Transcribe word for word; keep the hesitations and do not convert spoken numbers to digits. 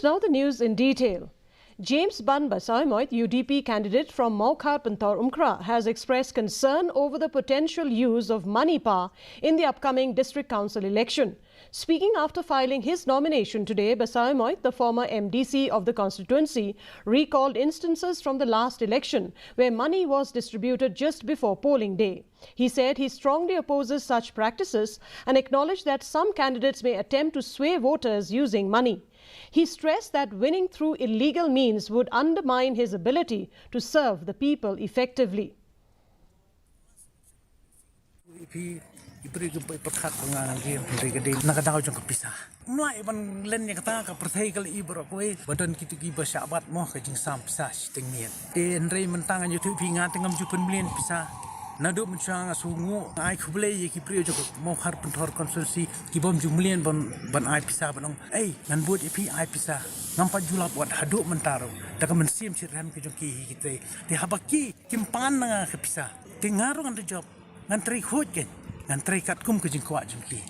Now the news in detail. James Ban Basaiawmoit, U D P candidate from Mawkhar Pynthorumkhrah, has expressed concern over the potential use of Money Power in the upcoming District Council election. Speaking after filing his nomination today, Basaiawmoit, the former M D C of the constituency, recalled instances from the last election where money was distributed just before polling day. He said he strongly opposes such practices and acknowledged that some candidates may attempt to sway voters using money. He stressed that winning through illegal means would undermine his ability to serve the people effectively. Phi, i briew ki bai pyrkhat ba nga ngan ri, hynrei ka dei na ka daw jong ka pisa. Mlai ban len ïa kata ka pyrthei ka la i baroh kawei, ba don kito ki ba shah bat mo ka jingsam pisa shiteng miet. Te hynrei mynta ngan ïathuh phi, nga te ngam ju pynmlien pisa. Naduh mynshuwa nga sngewnguh, nga ai khublei ïa ki briew jong ka Mawkhar Pynthor constituency ki bym ju mlien ban, ban ai pisa, ban ong, "Ei, ngan bud ïa phi, ai pisa." Ngam pat ju lap wat haduh mynta ruh. Da ka mynsiem shitrhem ka jong ki hi kitei. Te haba ki kim pan na nga ka pisa, te nga ruh ngan da jop, ngan trei khuid kein, ngan trei katkum ka jingkwah jong ki.